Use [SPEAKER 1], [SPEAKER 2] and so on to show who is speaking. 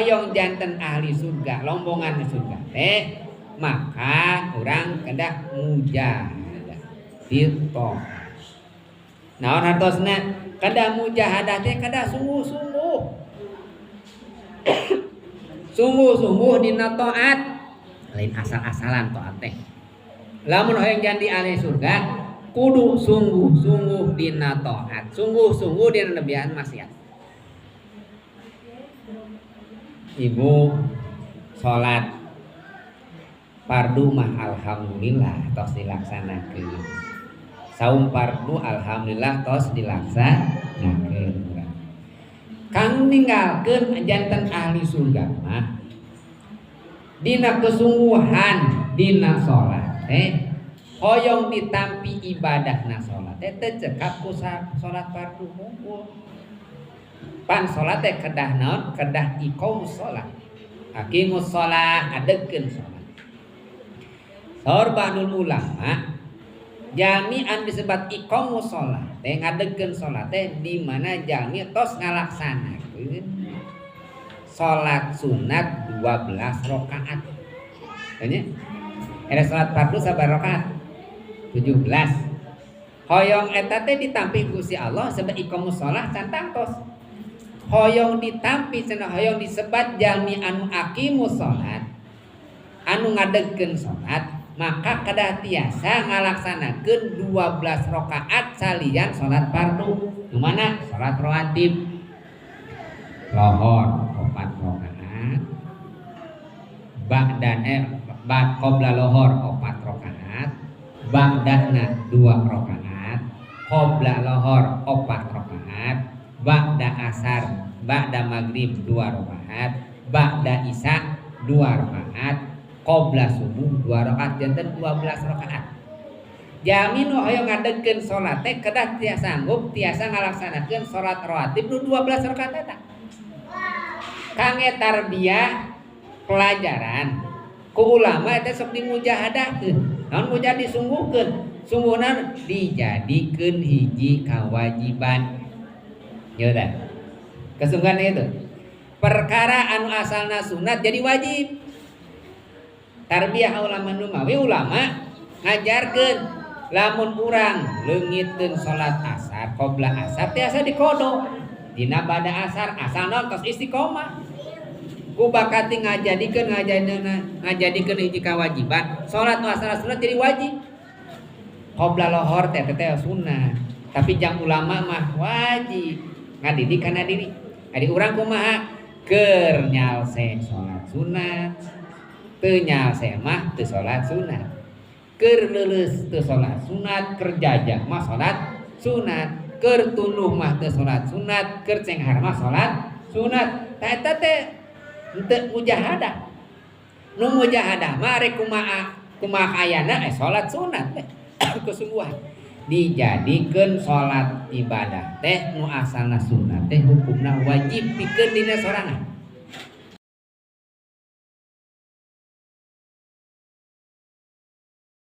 [SPEAKER 1] Hoyong janten ahli surga, lombongan surga teh, maka urang kedah mujahadah gitu. Naon hartosna kedah mujahadah teh? Kedah sungguh-sungguh, sungguh-sungguh dina taat, lain asal-asalan taat teh. Lamun hoyong jadi ahli surga, kudu sungguh-sungguh dina taat, sungguh-sungguh dina nebihan maksiat. Ibu salat fardu mah alhamdulillah tos dilaksanakeun, saum fardu alhamdulillah tos dilaksanakeun. Kang ninggalkeun janten ahli surga mah dina kesungguhan dina salat teh, hoyong ditampi ibadahna salat teh teu cekap ku salat fardu hungkul. Pan salat teh kedah naon? Kedah iqamus salat, aqimus salat, adegkeun salat. Saur ba'dul ulama, jami'an disebat iqamus salat teh, ngadegkeun salat teh, di mana jalmi tos ngalaksanakeun salat sunat 12 rakaat. Nya era salat fardu sabar rakaat? 17. Hoyong eta teh ditampi ku Gusti Allah sebab iqamus shalah can tangtos. Hoyong ditampi cenah, hoyong disebat jalmi anu aqimus salat, anu ngadegkeun salat, maka kedah tiasa ngalaksanakeun 12 rakaat salian salat fardu. Nu mana? Salat rawatib. Lohor 4 rakaat, ba'dan ba'd qabla lohor 4 rakaat, ba'dana 2 rakaat, qabla lohor 4 rakaat, ba'da asar, ba'da maghrib 2 rakaat, ba'da isya 2 rakaat, qabla subuh 2 rakaat, janten 12 rakaat. Jalmi nu hoyong ngadegkeun salat teh kedah tiasa sanggup tiasa ngalaksanakeun salat rawatib nu 12 rakaat eta. Kangge tarbiyah pelajaran ku ulama eta sok dimujahadahkeun. Naon mujahadah? Disungguhkeun. Sungguhna dijadikeun hiji kewajiban. Ya udah. Kesungguhan itu. Perkara anu asalna sunat jadi wajib. Tarbiyah ulama nu mawi ulama ngajarkeun lamun urang leungiteun salat asar, qabla asar tiasa dikodo dina bada asar, asal naon tos istiqomah. Ku bakati ngajadikeun ngajadikeun hiji kewajiban, salat nu asalna sunat jadi wajib. Qabla lohor teh teh sunat, tapi jang ulama mah wajib ngadidik kana diri. Adi urang kumaha? Keur nyalse salat sunat, teu nyalse mah teu salat sunat. Keur leuleus teu salat sunat, keur jajah mah salat sunat, keur tunduh mah teu salat sunat, keur cenghar mah salat sunat. Tah eta teh henteu mujahadah. Nu mujahadah mah rek kumaha kumaha ayana salat sunat teh kesungguhan. Dijadikeun salat ibadah teh nu asalna sunat teh hukumna wajib pikeun dina sorangan.